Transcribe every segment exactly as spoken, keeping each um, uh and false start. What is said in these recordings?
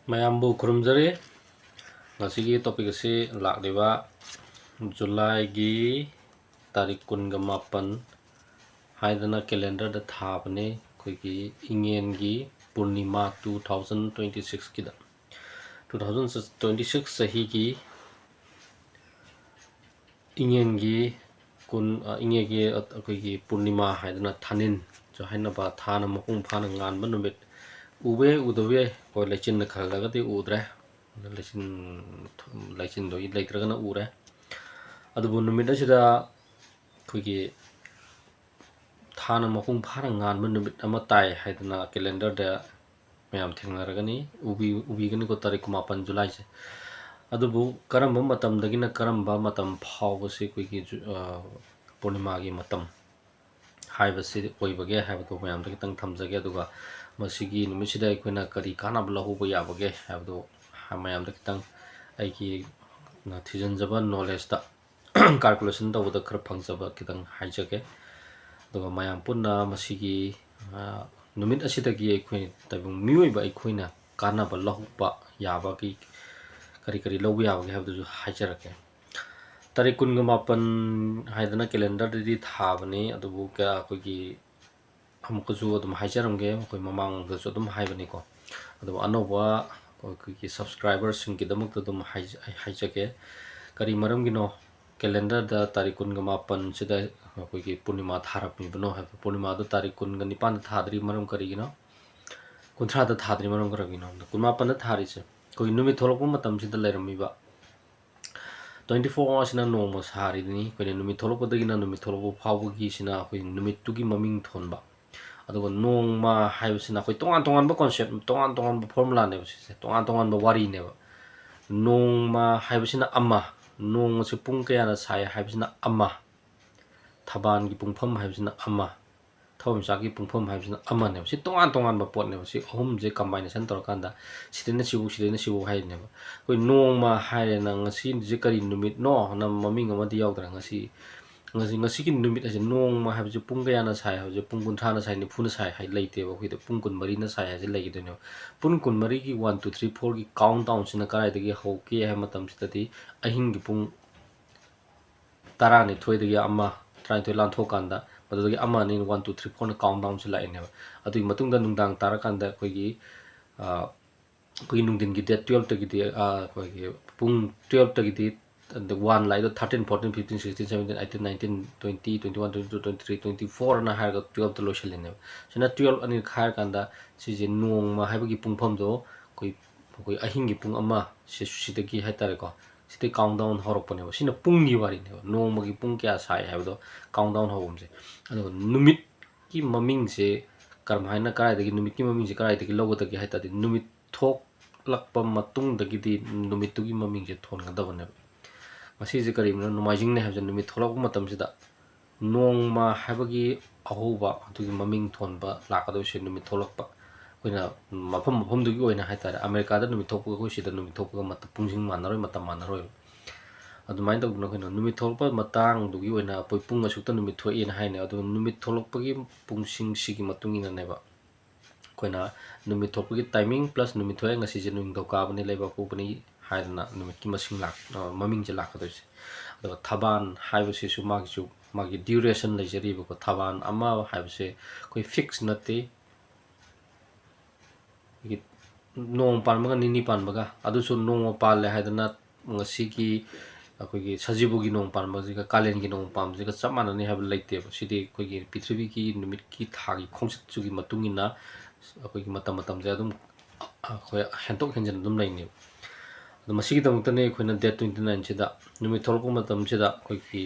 ꯃꯌꯥꯝꯕꯨ ꯈꯨꯔꯨꯝꯖꯔꯤ꯫ ꯉꯁꯤꯒꯤ topic ꯑꯁꯤ ꯂꯥꯛꯂꯤꯕ ꯖꯨꯂꯥꯏꯒꯤ ꯇꯥꯔꯤꯛ ꯀꯨꯟꯒ ꯃꯥꯄꯟ ꯍꯥꯏꯗꯅ calendarꯗ ꯊꯥꯕꯅꯤ꯫ ꯑꯩꯈꯣꯏꯒꯤ ꯏꯉꯦꯟꯒꯤ ꯄꯨꯔꯅꯤꯃꯥ two thousand twenty sixꯀꯤꯗ, two thousand twenty six ꯆꯍꯤꯒꯤ ꯏꯉꯦꯟꯒꯤ ꯀꯨꯟ, ꯑ, ꯏꯉꯦꯟꯒꯤ, ꯑ, ꯑꯩꯈꯣꯏꯒꯤ ꯄꯨꯔꯅꯤꯃꯥ ꯍꯥꯏꯗꯅ ꯊꯥꯅꯤꯟꯁꯨ ꯍꯥꯏꯅꯕ ꯊꯥꯅ ꯃꯄꯨꯡ ꯐꯥꯅ ꯉꯥꯟꯕ ꯅꯨꯃꯤꯠ ꯎꯕ ꯌꯥꯏ, ꯎꯗꯕ ꯌꯥꯏ꯫ ꯑꯩꯈꯣꯏ ꯂꯩꯆꯤꯟꯅ ꯈꯜꯂꯒꯗꯤ ꯎꯗ꯭ꯔꯦ꯫ ꯂꯩꯆꯤꯟ, ꯂꯩꯆꯤꯟꯗꯣ ꯂꯩꯇ꯭ꯔꯒꯅ ꯎꯔꯦ꯫ ꯑꯗꯨꯕꯨ ꯅꯨꯃꯤꯠ ꯑꯁꯤꯗ ꯑꯩꯈꯣꯏꯒꯤ ꯊꯥꯅ ꯃꯄꯨꯡ ꯐꯥꯅ ꯉꯥꯟꯕ ꯅꯨꯃꯤꯠ ꯑꯃ ꯇꯥꯏ ꯍꯥꯏꯗꯅ calendarꯗ ꯃꯌꯥꯝ ꯊꯦꯡꯅꯔꯒꯅꯤ, ꯎꯕꯤ-, ꯎꯕꯤꯒꯅꯤꯀꯣ, ꯇꯥꯔꯤꯛ ꯀꯨꯟꯃꯥꯄꯟ ꯖꯨꯂꯥꯏꯁꯦ꯫ ꯑꯗꯨꯕꯨ ꯀꯔꯝꯕ ꯃꯇꯝꯗꯒꯤꯅ ꯀꯔꯝꯕ ꯃꯇꯝ ꯐꯥꯎꯕꯁꯤ ꯑꯩꯈꯣꯏꯒꯤ ꯖꯨ-, ꯑ, ꯄꯨꯔꯅꯤꯃꯥꯒꯤ ꯃꯇꯝ ꯍꯥꯏꯕꯁꯤ ꯑꯣꯏꯕꯒꯦ ꯍꯥꯏꯕꯗꯨ ꯃꯌꯥꯝꯗ ꯈꯤꯇꯪ ꯊꯝꯖꯒꯦ꯫ ꯑꯗꯨꯒ ꯃꯁꯤꯒꯤ ꯅꯨꯃꯤꯠꯁꯤꯗ ꯑꯩꯈꯣꯏꯅ ꯀꯔꯤ ꯀꯥꯟꯅꯕ ꯂꯧꯍꯧꯕ ꯌꯥꯕꯒꯦ ꯍꯥꯏꯕꯗꯨ ꯃꯌꯥꯝꯗ ꯈꯤꯇꯪ ꯑꯩꯒꯤ ꯊꯤꯖꯤꯟꯖꯕ knowledgeꯇ calculation ꯇꯧꯕꯗ ꯈꯔ ꯐꯪꯖꯕ ꯈꯤꯇꯪ ꯍꯥꯏꯖꯒꯦ꯫ ꯑꯗꯨꯒ ꯃꯌꯥꯝ ꯄꯨꯟꯅ ꯃꯁꯤꯒꯤ, ꯑ, ꯅꯨꯃꯤꯠ ꯑꯁꯤꯗꯒꯤ ꯑꯩꯈꯣꯏ ꯇꯥꯏꯕꯪ ꯃꯤꯑꯣꯏꯕ ꯑꯩꯈꯣꯏꯅ ꯀꯥꯟꯅꯕ ꯂꯧꯕ ꯌꯥꯕꯒꯤ ꯀꯔꯤ ꯀꯔꯤ ꯂꯧꯕ ꯌꯥꯕꯒꯦ ꯍꯥꯏꯕꯗꯨꯁꯨ ꯍꯥꯏꯖꯔꯛꯀꯦ꯫ ꯇꯥꯔꯤꯛ ꯀꯨꯟꯒ ꯃꯥꯄꯟ ꯍꯥꯏꯗꯅ calendarꯗꯗꯤ ꯊꯥꯕꯅꯤ, ꯑꯗꯨꯕꯨ ꯀꯌꯥ ꯑꯩꯈꯣꯏꯒꯤ ꯑꯃꯨꯛꯀꯁꯨ ꯑꯗꯨꯝ ꯍꯥꯏꯖꯔꯝꯒꯦ, ꯑꯩꯈꯣꯏ ꯃꯃꯥꯡꯗꯁꯨ ꯑꯗꯨꯝ ꯍꯥꯏꯕꯅꯤꯀꯣ꯫ ꯑꯗꯨꯕꯨ ꯑꯅꯧꯕ ꯑꯩꯈꯣꯏꯒꯤ subscriberꯁꯤꯡꯒꯤꯗꯃꯛꯇ ꯑꯗꯨꯝ ꯍꯥꯏꯖ-, ꯍꯥꯏꯖꯒꯦ꯫ ꯀꯔꯤ ꯃꯔꯝꯒꯤꯅꯣ calendarꯗ ꯇꯥꯔꯤꯛ ꯀꯨꯟꯒ ꯃꯥꯄꯟꯁꯤꯗ ꯑꯩꯈꯣꯏꯒꯤ ꯄꯨꯔꯅꯤꯃꯥ ꯊꯥꯔꯝꯃꯤꯕꯅꯣ ꯍꯥꯏꯕ? ꯄꯨꯔꯅꯤꯃꯥꯗꯣ ꯇꯥꯔꯤꯛ ꯀꯨꯟꯒ ꯅꯤꯄꯥꯟꯗ ꯊꯥꯗ꯭ꯔꯤ ꯃꯔꯝ ꯀꯔꯤꯒꯤꯅꯣ? ꯀꯨꯟꯊ꯭ꯔꯥꯗ ꯊꯥꯗ꯭ꯔꯤ ꯃꯔꯝ ꯀꯔꯤꯒꯤꯅꯣ? ꯀꯨꯟꯃꯥꯄꯟꯗ ꯊꯥꯔꯤꯁꯦ ꯑꯩꯈꯣꯏꯒꯤ ꯅꯨꯃꯤꯠ ꯊꯣꯛꯂꯛꯄ ꯃꯇꯝꯁꯤꯗ ꯂꯩꯔꯝꯃꯤꯕ twenty four hoursꯁꯤꯅ ꯅꯣꯡꯃ ꯁꯥꯔꯤꯗꯨꯅꯤ꯫ ꯑꯩꯈꯣꯏꯅ ꯅꯨꯃꯤꯠ ꯊꯣꯛꯂꯛꯄꯗꯒꯤꯅ ꯅꯨꯃꯤꯠ ꯊꯣꯛꯂꯛꯄ ꯐꯥꯎꯕꯒꯤꯁꯤꯅ ꯑꯩꯈꯣꯏ ꯅꯨꯃꯤꯠꯇꯨꯒꯤ ꯃꯃꯤꯡ ꯊꯣꯟꯕ꯫ ꯑꯗꯨꯒ ꯅꯣꯡꯃ ꯍꯥꯏꯕꯁꯤꯅ ꯑꯩꯈꯣꯏ ꯇꯣꯉꯥꯟ ꯇꯣꯉꯥꯟꯕ concept, ꯇꯣꯉꯥꯟ ꯇꯣꯉꯥꯟꯕ formulaꯅꯦꯕ ꯁꯤꯁꯦ, ꯇꯣꯉꯥꯟ ꯇꯣꯉꯥꯟꯕ ꯋꯥꯔꯤꯅꯦꯕ꯫ ꯅꯣꯡꯃ ꯍꯥꯏꯕꯁꯤꯅ ꯑꯃ, ꯅꯣꯡꯃꯁꯦ ꯄꯨꯡ ꯀꯌꯥꯅ ꯁꯥꯏ ꯍꯥꯏꯕꯁꯤꯅ ꯑꯃ, ꯊꯕꯥꯟꯒꯤ ꯄꯨꯡꯐꯝ ꯍꯥꯏꯕꯁꯤꯅ ꯑꯃ, ꯊꯋꯥꯏꯃꯤꯆꯥꯛꯀꯤ ꯄꯨꯡꯐꯝ ꯍꯥꯏꯕꯁꯤꯅ ꯑꯃꯅꯦꯕ꯫ ꯁꯤ ꯇꯣꯉꯥꯟ ꯇꯣꯉꯥꯟꯕ ꯄꯣꯠꯅꯦꯕ꯫ ꯁꯤ ꯑꯍꯨꯝꯁꯦ combination ꯇꯧꯔꯀꯥꯟꯗ ꯁꯤꯗꯩꯅ ꯁꯤꯕꯨ, ꯁꯤꯗꯩꯅ ꯁꯤꯕꯨ ꯍꯥꯏꯔꯤꯅꯦꯕ꯫ ꯑꯩꯈꯣꯏ ꯅꯣꯡꯃ ꯍꯥꯏꯔꯦꯅ, ꯉꯁꯤꯁꯦ ꯀꯔꯤ ꯅꯨꯃꯤꯠꯅꯣ ꯍꯥꯏꯅ ꯃꯃꯤꯡ ꯑꯃꯗꯤ ꯌꯥꯎꯗ꯭ꯔꯥ? ꯉꯁꯤ ꯉꯁꯤ, ꯉꯁꯤꯒꯤ ꯅꯨꯃꯤꯠ ꯍꯥꯏꯁꯦ, ꯅꯣꯡꯃ ꯍꯥꯏꯕꯁꯦ ꯄꯨꯡ ꯀꯌꯥꯅ ꯁꯥꯏ ꯍꯥꯏꯕꯁꯦ, ꯄꯨꯡ ꯀꯨꯟꯊ꯭ꯔꯥꯅ ꯁꯥꯏ, ꯅꯤꯐꯨꯅ ꯁꯥꯏ ꯍꯥꯏ ꯂꯩꯇꯦꯕ꯫ ꯑꯩꯈꯣꯏꯗ ꯄꯨꯡ ꯀꯨꯟꯃꯔꯤꯅ ꯁꯥꯏ ꯍꯥꯏꯁꯦ ꯂꯩꯈꯤꯗꯣꯏꯅꯦꯕ꯫ ꯄꯨꯡ ꯀꯨꯟꯃꯔꯤꯒꯤ one two three fourꯒꯤ count downꯁꯤꯅ ꯀꯗꯥꯏꯗꯒꯤ ꯍꯧꯒꯦ ꯍꯥꯏꯕ ꯃꯇꯝꯁꯤꯗꯗꯤ, ꯑꯍꯤꯡꯒꯤ ꯄꯨꯡ ꯇꯔꯥꯅꯤꯊꯣꯏꯗꯒꯤ ꯑꯃ, ꯇꯔꯥꯅꯤꯊꯣꯏ ꯂꯥꯟꯊꯣꯛꯑꯀꯥꯟꯗ, ꯃꯗꯨꯗꯒꯤ ꯑꯃ, ꯑꯅꯤ, one two three fourꯅ count downꯁꯤ ꯂꯥꯛꯏꯅꯦꯕ꯫ ꯑꯗꯨꯒꯤ ꯃꯇꯨꯡꯗ ꯅꯨꯡꯗꯥꯡ ꯇꯥꯔꯀꯥꯟꯗ ꯑꯩꯈꯣꯏꯒꯤ, ꯑ, ꯑꯩꯈꯣꯏꯒꯤ ꯅꯨꯡꯊꯤꯟꯒꯤ date twelveꯇꯒꯤꯗꯤ, ꯑ, ꯑꯩꯈꯣꯏꯒꯤ ꯄꯨꯡ twelveꯇꯒꯤꯗꯤ one ꯂꯥꯛꯏꯗꯣ, thirteen, fourteen, fifteen, sixteen, seventeen, eighteen, nineteen, twenty, twenty-one, twenty-two, twenty-three, twenty-fourꯅ ꯍꯥꯏꯔꯒ twelveꯇ ꯂꯣꯏꯁꯤꯜꯂꯤꯅꯦꯕ꯫ ꯁꯤꯅ twelve ꯑꯅꯤꯔꯛ ꯍꯥꯏꯔꯀꯥꯟꯗ, ꯁꯤꯁꯦ ꯅꯣꯡꯃ ꯍꯥꯏꯕꯒꯤ ꯄꯨꯡꯐꯝꯗꯣ ꯑꯩꯈꯣꯏ, ꯑꯩꯈꯣꯏ ꯑꯍꯤꯡꯒꯤ ꯄꯨꯡ ꯑꯃ ꯁꯤ-, ꯁꯤꯗꯒꯤ ꯍꯥꯏꯇꯥꯔꯦꯀꯣ, ꯁꯤꯗꯒꯤ count down ꯍꯧꯔꯛꯄꯅꯦꯕ꯫ ꯁꯤꯅ ꯄꯨꯡꯒꯤ ꯋꯥꯔꯤꯅꯦꯕ, ꯅꯣꯡꯃꯒꯤ ꯄꯨꯡ ꯀꯌꯥ ꯁꯥꯏ ꯍꯥꯏꯕꯗꯣ count down ꯍꯧꯕꯁꯦ꯫ ꯑꯗꯨꯒ ꯅꯨꯃꯤꯠꯀꯤ ꯃꯃꯤꯡꯁꯦ ꯀꯔꯝꯍꯥꯏꯅ, ꯀꯗꯥꯏꯗꯒꯤ, ꯅꯨꯃꯤꯠꯀꯤ ꯃꯃꯤꯡꯁꯦ ꯀꯗꯥꯏꯗꯒꯤ ꯂꯧꯒꯗꯒꯦ ꯍꯥꯏ ꯇꯥꯔꯗꯤ, ꯅꯨꯃꯤꯠ ꯊꯣꯛꯂꯛꯄ ꯃꯇꯨꯡꯗꯒꯤꯗꯤ ꯅꯨꯃꯤꯠꯇꯨꯒꯤ ꯃꯃꯤꯡꯁꯦ ꯊꯣꯟꯒꯗꯕꯅꯦꯕ꯫ ꯉꯁꯤꯁꯦ ꯀꯔꯤꯅꯣ? ꯅꯣꯡꯃꯥꯏꯖꯤꯡꯅꯦ ꯍꯥꯏꯕꯁꯦ ꯅꯨꯃꯤꯠ ꯊꯣꯛꯂꯛꯄ ꯃꯇꯝꯁꯤꯗ ꯅꯣꯡꯃ ꯍꯥꯏꯕꯒꯤ ꯑꯍꯧꯕ ꯑꯗꯨꯒꯤ ꯃꯃꯤꯡ ꯊꯣꯟꯕ ꯂꯥꯛꯀꯗꯧꯔꯤꯁꯦ ꯅꯨꯃꯤꯠ ꯊꯣꯛꯂꯛꯄ꯫ ꯑꯩꯈꯣꯏꯅ ꯃꯐꯝ ꯃꯐꯝꯗꯨꯒꯤ ꯑꯣꯏꯅ ꯍꯥꯏꯇꯥꯔꯦ, ꯑꯃꯦꯔꯤꯀꯥꯗ ꯅꯨꯃꯤꯠ ꯊꯣꯛꯄꯒ ꯑꯩꯈꯣꯏ ꯁꯤꯗ ꯅꯨꯃꯤꯠ ꯊꯣꯛꯄꯒ ꯃꯇꯝ, ꯄꯨꯡꯁꯤꯡ ꯃꯥꯟꯅꯔꯣꯏ, ꯃꯇꯝ ꯃꯥꯟꯅꯔꯣꯏꯕ꯫ ꯑꯗꯨꯃꯥꯏꯅ ꯇꯧꯗꯅ ꯑꯩꯈꯣꯏꯅ ꯅꯨꯃꯤꯠ ꯊꯣꯛꯂꯛꯄ ꯃꯇꯥꯡꯗꯨꯒꯤ ꯑꯣꯏꯅ ꯑꯩꯈꯣꯏ ꯄꯨꯡ ꯑꯁꯨꯛꯇ ꯅꯨꯃꯤꯠ ꯊꯣꯛꯑꯦꯅ ꯍꯥꯏꯅꯦ꯫ ꯑꯗꯨ ꯅꯨꯃꯤꯠ ꯊꯣꯛꯂꯛꯄꯒꯤ ꯄꯨꯡꯁꯤꯡꯁꯤꯒꯤ ꯃꯇꯨꯡ ꯏꯟꯅꯅꯦꯕ ꯑꯩꯈꯣꯏꯅ ꯅꯨꯃꯤꯠ ꯊꯣꯛꯄꯒꯤ timing plus ꯅꯨꯃꯤꯠ ꯊꯣꯛꯑꯦ, ꯉꯁꯤꯁꯦ ꯅꯤꯡꯊꯧꯀꯥꯕꯅꯤ, ꯂꯩꯕꯥꯛꯄꯣꯛꯄꯅꯤ ꯍꯥꯏꯗꯅ ꯅꯨꯃꯤꯠꯀꯤ ꯃꯁꯤꯡ ꯂꯥꯛ-, ꯑ, ꯃꯃꯤꯡꯁꯦ ꯂꯥꯛꯀꯗꯣꯏꯁꯦ꯫ ꯑꯗꯨꯒ ꯊꯕꯥꯟ ꯍꯥꯏꯕꯁꯤꯁꯨ ꯃꯥꯒꯤꯁꯨ ꯃꯥꯒꯤ duration ꯂꯩꯖꯔꯤꯕꯀꯣ꯫ ꯊꯕꯥꯟ ꯑꯃ ꯍꯥꯏꯕꯁꯦ ꯑꯩꯈꯣꯏ fix ꯅꯠꯇꯦ꯫ ꯑꯩꯈꯣꯏꯒꯤ ꯅꯣꯡ ꯄꯥꯟꯕꯒ ꯅꯤꯅꯤ ꯄꯥꯟꯕꯒ, ꯑꯗꯨꯁꯨ ꯅꯣꯡꯃ ꯄꯥꯜꯂꯦ ꯍꯥꯏꯗꯅ ꯉꯁꯤꯒꯤ ꯑꯩꯈꯣꯏꯒꯤ ꯁꯖꯤꯕꯨꯒꯤ ꯅꯣꯡ ꯄꯥꯟꯕꯁꯤꯒ ꯀꯥꯂꯦꯟꯒꯤ ꯅꯣꯡ ꯄꯥꯟꯕꯁꯤꯒ ꯆꯞ ꯃꯥꯟꯅꯅꯤ ꯍꯥꯏꯕ ꯂꯩꯇꯦꯕ꯫ ꯁꯤꯗꯤ ꯑꯩꯈꯣꯏꯒꯤ ꯄ꯭ꯔꯤꯊꯤꯕꯤꯒꯤ ꯅꯨꯃꯤꯠꯀꯤ ꯊꯥꯒꯤ ꯈꯣꯡꯆꯠꯁꯤꯒꯤ ꯃꯇꯨꯡ ꯏꯟꯅ ꯑꯩꯈꯣꯏꯒꯤ ꯃꯇꯝ ꯃꯇꯝꯁꯦ ꯑꯗꯨꯝ ꯑꯩꯈꯣꯏ ꯍꯦꯟꯗꯣꯛ ꯍꯦꯟꯖꯤꯟ ꯑꯗꯨꯝ ꯂꯩꯅꯦꯕ꯫ ꯑꯗꯣ ꯃꯁꯤꯒꯤꯗꯃꯛꯇꯅꯦ ꯑꯩꯈꯣꯏꯅ date twenty nineꯁꯤꯗ ꯅꯨꯃꯤꯠ ꯊꯣꯛꯂꯛꯄ ꯃꯇꯝꯁꯤꯗ ꯑꯩꯈꯣꯏꯒꯤ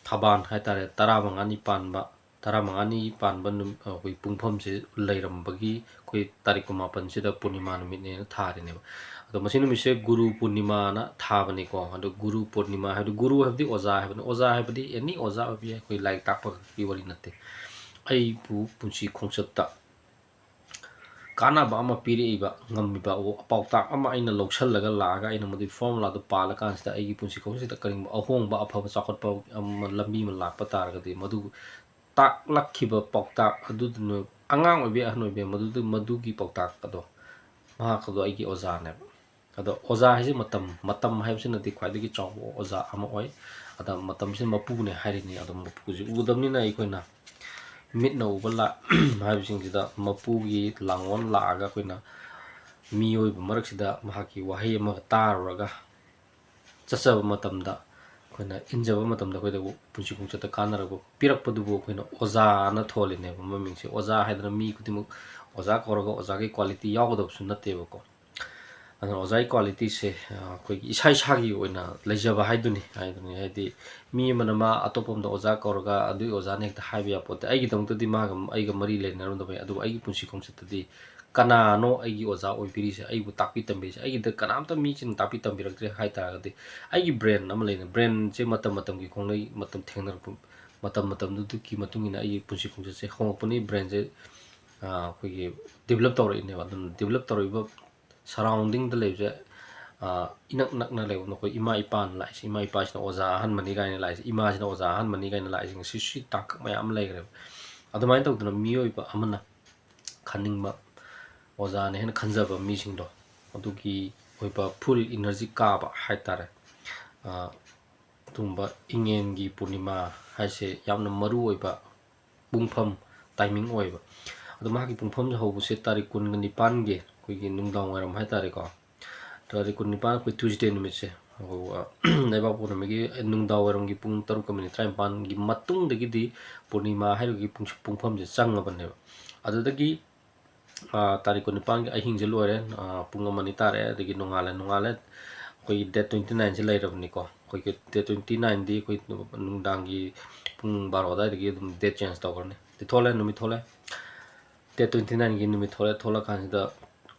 ꯊꯕꯥꯟ ꯍꯥꯏꯇꯥꯔꯦ, ꯇꯔꯥꯃꯉꯥꯅꯤ ꯄꯥꯟꯕ, ꯇꯔꯥꯃꯉꯥꯅꯤ ꯄꯥꯟꯕ ꯅꯨꯃꯤꯠ, ꯑꯩꯈꯣꯏ ꯄꯨꯡꯐꯝꯁꯦ ꯂꯩꯔꯝꯕꯒꯤ ꯑꯩꯈꯣꯏ ꯇꯥꯔꯤꯛ ꯀꯨꯟꯃꯥꯄꯟꯁꯤꯗ ꯄꯨꯔꯅꯤꯃꯥ ꯅꯨꯃꯤꯠꯅꯦꯅ ꯊꯥꯔꯤꯅꯦꯕ꯫ ꯑꯗꯣ ꯃꯁꯤ ꯅꯨꯃꯤꯠꯁꯦ ꯒꯨꯔꯨ ꯄꯨꯔꯅꯤꯃꯥꯅ ꯊꯥꯕꯅꯤꯀꯣ꯫ ꯑꯗꯣ ꯒꯨꯔꯨ ꯄꯨꯔꯅꯤꯃꯥ ꯍꯥꯏꯕꯗꯤ, ꯒꯨꯔꯨ ꯍꯥꯏꯕꯗꯤ ꯑꯣꯖꯥ ꯍꯥꯏꯕꯅꯤ, ꯑꯣꯖꯥ ꯍꯥꯏꯕꯗꯤ any ꯑꯣꯖꯥ ꯑꯣꯏꯕ ꯌꯥꯏ, ꯑꯩꯈꯣꯏ ꯂꯥꯏꯔꯤꯛ ꯇꯥꯛꯄꯒꯤ ꯋꯥꯔꯤ ꯅꯠꯇꯦ꯫ ꯑꯩꯕꯨ ꯄꯨꯟꯁꯤ ꯈꯣꯡꯆꯠꯇ ꯀꯥꯟꯅꯕ ꯑꯃ ꯄꯤꯔꯛꯏꯕ, ꯉꯝꯃꯤꯕ ꯄꯥꯎꯇꯥꯛ ꯑꯃ ꯑꯩꯅ ꯂꯧꯁꯜꯂꯒ ꯂꯥꯛꯑꯒ, ꯑꯩꯅ ꯃꯗꯨꯒꯤ formula ꯗꯨ ꯄꯥꯜꯂꯀꯥꯟꯁꯤꯗ ꯑꯩꯒꯤ ꯄꯨꯟꯁꯤ ꯈꯣꯡꯆꯠꯁꯤꯗ ꯀꯔꯤꯒꯨꯝꯕ ꯑꯍꯣꯡꯕ, ꯑꯐꯕ, ꯆꯥꯎꯈꯠꯄ ꯑꯃ, ꯂꯝꯕꯤ ꯑꯃ ꯂꯥꯛꯄ ꯇꯥꯔꯒꯗꯤ, ꯃꯗꯨ ꯇꯥꯛꯂꯛꯈꯤꯕ ꯄꯥꯎꯇꯥꯛ ꯑꯗꯨꯗꯨꯅ, ꯑꯉꯥꯡ ꯑꯣꯏꯕꯤ ꯑꯍꯟ ꯑꯣꯏꯕꯤ, ꯃꯗꯨꯗꯨ, ꯃꯗꯨꯒꯤ ꯄꯥꯎꯇꯥꯛ ꯑꯗꯣ, ꯃꯍꯥꯛ ꯑꯗꯣ ꯑꯩꯒꯤ ꯑꯣꯖꯥꯅꯦꯕ꯫ ꯑꯗꯣ ꯑꯣꯖꯥ ꯍꯥꯏꯁꯦ ꯃꯇꯝ, ꯃꯇꯝ ꯍꯥꯏꯕꯁꯤꯅꯗꯤ ꯈ꯭ꯋꯥꯏꯗꯒꯤ ꯆꯥꯎꯕ ꯑꯣꯖꯥ ꯑꯃ ꯑꯣꯏ꯫ ꯑꯗ ꯃꯇꯝꯁꯤꯅ ꯃꯄꯨꯅꯦ ꯍꯥꯏꯔꯤꯅꯤ꯫ ꯑꯗꯣ ꯃꯄꯨꯁꯤ ꯎꯗꯕꯅꯤꯅ, ꯑꯩꯈꯣꯏꯅ ꯃꯤꯠꯅ ꯎꯕ ꯂꯥ-, ꯍꯥꯏꯕꯁꯤꯡꯁꯤꯗ ꯃꯄꯨꯒꯤ ꯂꯥꯡꯑꯣꯟ ꯂꯥꯛꯑꯒ, ꯑꯩꯈꯣꯏꯅ ꯃꯤꯑꯣꯏꯕ ꯃꯔꯛꯁꯤꯗ ꯃꯍꯥꯛꯀꯤ ꯋꯥꯍꯩ ꯑꯃꯒ ꯇꯥꯔꯨꯔꯒ ꯆꯠꯆꯕ ꯃꯇꯝꯗ, ꯑꯩꯈꯣꯏꯅ ꯏꯟꯖꯕ ꯃꯇꯝꯗ, ꯑꯩꯈꯣꯏꯗ ꯄꯨꯟꯁꯤ ꯈꯣꯡꯆꯠꯇ ꯀꯥꯟꯅꯔꯛꯄ ꯄꯤꯔꯛꯄꯗꯨꯕꯨ ꯑꯩꯈꯣꯏꯅ ꯑꯣꯖꯥꯅ ꯊꯣꯜꯂꯤꯅꯦꯕ ꯃꯃꯤꯡꯁꯦ꯫ ꯑꯣꯖꯥ ꯍꯥꯏꯗꯅ ꯃꯤ ꯈꯨꯗꯤꯡꯃꯛ ꯑꯣꯖꯥ ꯀꯧꯔꯒ ꯑꯣꯖꯥꯒꯤ quality ꯌꯥꯎꯒꯗꯕꯁꯨ ꯅꯠꯇꯦꯕꯀꯣ꯫ ꯑꯗꯨꯅ ꯑꯣꯖꯥꯒꯤ quality ꯁꯦ, ꯑ, ꯑꯩꯈꯣꯏꯒꯤ ꯏꯁꯥ ꯏꯁꯥꯒꯤ ꯑꯣꯏꯅ ꯂꯩꯖꯕ ꯍꯥꯏꯗꯨꯅꯤ, ꯍꯥꯏꯗꯨꯅꯤ꯫ ꯍꯥꯏꯗꯤ ꯃꯤ ꯑꯃꯅ ꯃꯥ ꯑꯇꯣꯞꯄ ꯑꯃꯗ ꯑꯣꯖꯥ ꯀꯧꯔꯒ ꯑꯗꯨꯒꯤ ꯑꯣꯖꯥꯅ ꯍꯦꯛꯇ ꯍꯥꯏꯕ ꯌꯥꯄꯣꯠꯇꯦ꯫ ꯑꯩꯒꯤꯗꯃꯛꯇꯗꯤ ꯃꯥꯒ ꯑꯩꯒ ꯃꯔꯤ ꯂꯩꯅꯔꯝꯗꯕ ꯌꯥꯏ, ꯑꯗꯨꯕꯨ ꯑꯩꯒꯤ ꯄꯨꯟꯁꯤ ꯈꯣꯡꯆꯠꯇꯗꯤ ꯀꯅꯥꯅꯣ ꯑꯩꯒꯤ ꯑꯣꯖꯥ ꯑꯣꯏꯕꯤꯔꯤꯁꯦ, ꯑꯩꯕꯨ ꯇꯥꯛꯄꯤ ꯇꯝꯕꯤꯔꯤꯁꯦ? ꯑꯩꯒꯤꯗ ꯀꯅꯥꯝꯇ ꯃꯤꯁꯤꯡꯅ ꯇꯥꯛꯄꯤ ꯇꯝꯕꯤꯔꯛꯇ꯭ꯔꯦ ꯍꯥꯏ ꯇꯥꯔꯒꯗꯤ, ꯑꯩꯒꯤ brain ꯑꯃ ꯂꯩꯅ, brain ꯁꯦ ꯃꯇꯝ ꯃꯇꯝꯒꯤ ꯈꯣꯡꯂꯩ, ꯃꯇꯝ ꯊꯦꯡꯅꯔꯛꯄ, ꯃꯇꯝ ꯃꯇꯝꯗꯨꯒꯤ ꯃꯇꯨꯡ ꯏꯟꯅ ꯑꯩꯒꯤ ꯄꯨꯟꯁꯤ ꯈꯣꯡꯆꯠꯁꯦ ꯍꯣꯡꯉꯛꯄꯅꯤ꯫ Brain ꯁꯦ, ꯑ, ꯑꯩꯈꯣꯏꯒꯤ develop ꯇꯧꯔꯛꯏꯅꯦꯕ꯫ ꯑꯗꯨꯅ develop ꯇꯧꯔꯛꯏꯕ surrounding ꯗ ꯂꯩꯕꯁꯦ, ꯑ, ꯏꯅꯛ ꯅꯛꯅ ꯂꯩꯕ, ꯅꯈꯣꯏ ꯏꯃꯥ ꯏꯄꯥꯅ ꯂꯥꯛꯏꯁꯦ, ꯏꯃꯥ ꯏꯄꯥꯁꯤꯅ ꯑꯣꯖꯥ ꯑꯍꯟꯕꯅꯤ ꯀꯥꯏꯅ ꯂꯥꯛꯏꯁꯦ, ꯏꯃꯥꯁꯤꯅ ꯑꯣꯖꯥ ꯑꯍꯟꯕꯅꯤ ꯀꯥꯏꯅ ꯂꯥꯛꯏꯁꯤꯡ ꯁꯤ, ꯁꯤ ꯇꯥꯡꯀꯛ ꯃꯌꯥꯝ ꯑꯃ ꯂꯩꯈ꯭ꯔꯦꯕ꯫ ꯑꯗꯨꯃꯥꯏꯅ ꯇꯧꯗꯅ ꯃꯤꯑꯣꯏꯕ ꯑꯃꯅ ꯈꯟꯅꯤꯡꯕ ꯑꯣꯖꯥꯅꯦ ꯍꯥꯏꯅ ꯈꯟꯖꯕ ꯃꯤꯁꯤꯡꯗꯣ, ꯑꯗꯨꯒꯤ ꯑꯣꯏꯕ full energy ꯀꯥꯕ ꯍꯥꯏꯇꯥꯔꯦ꯫ ꯑ, ꯑꯗꯨꯒꯨꯝꯕ ꯏꯉꯦꯟꯒꯤ ꯄꯨꯔꯅꯤꯃꯥ ꯍꯥꯏꯁꯦ ꯌꯥꯝꯅ ꯃꯔꯨ ꯑꯣꯏꯕ ꯄꯨꯡꯐꯝ, timing ꯑꯣꯏꯕ꯫ ꯑꯗꯣ ꯃꯍꯥꯛꯀꯤ ꯄꯨꯡꯐꯝꯁꯦ ꯍꯧꯕꯁꯦ ꯇꯥꯔꯤꯛ ꯀꯨꯟꯒ ꯅꯤꯄꯥꯟꯒꯤ ꯑꯩꯈꯣꯏꯒꯤ ꯅꯨꯡꯗꯥꯡ ꯋꯥꯏꯔꯝ ꯍꯥꯏꯇꯥꯔꯦꯀꯣ꯫ ꯇꯥꯔꯤꯛ ꯀꯨꯟꯅꯤꯄꯥꯟ ꯑꯩꯈꯣꯏ Tuesday ꯅꯨꯃꯤꯠꯁꯦ, ꯑꯩꯈꯣꯏ, ꯑ, ꯂꯩꯕꯥꯛ ꯄꯣꯛꯅꯕꯒꯤ ꯅꯨꯡꯗꯥꯡ ꯋꯥꯏꯔꯝꯒꯤ ꯄꯨꯡ ꯇꯔꯨꯛꯀ ꯃꯤꯅꯤꯠ ꯇꯔꯥꯅꯤꯄꯥꯟꯒꯤ ꯃꯇꯨꯡꯗꯒꯤꯗꯤ ꯄꯨꯔꯅꯤꯃꯥ ꯍꯥꯏꯔꯤꯕꯒꯤ ꯄꯨꯡ-, ꯄꯨꯡꯐꯝꯁꯦ ꯆꯪꯉꯕꯅꯦꯕ꯫ ꯑꯗꯨꯗꯒꯤ, ꯑ, ꯇꯥꯔꯤꯛ ꯀꯨꯟꯅꯤꯄꯥꯟꯒꯤ ꯑꯍꯤꯡꯁꯦ ꯂꯣꯏꯔꯦ, ꯑ, ꯄꯨꯡ ꯑꯃ ꯑꯅꯤ ꯇꯥꯔꯦ, ꯑꯗꯒꯤ ꯅꯣꯡꯉꯥꯜꯂꯦ, ꯅꯣꯡꯉꯥꯜꯂꯦ꯫ ꯑꯩꯈꯣꯏꯒꯤ date twenty nine ꯁꯦ ꯂꯩꯔꯕꯅꯤꯀꯣ꯫ ꯑꯩꯈꯣꯏꯒꯤ date twenty nine ꯗꯤ ꯑꯩꯈꯣꯏ ꯅꯨꯡꯗꯥꯡꯒꯤ ꯄꯨꯡ ꯕꯥꯔꯣ ꯑꯗꯨꯋꯥꯏꯗꯒꯤ ꯑꯗꯨꯝ date change ꯇꯧꯈ꯭ꯔꯅꯤ꯫ ꯗꯤ ꯊꯣꯛꯂꯦ, ꯅꯨꯃꯤꯠ ꯊꯣꯛꯂꯦ꯫ Date twenty nine ꯒꯤ ꯅꯨꯃꯤꯠ ꯊꯣꯛꯂꯦ꯫ ꯊꯣꯛꯂꯀꯥꯟꯁꯤꯗ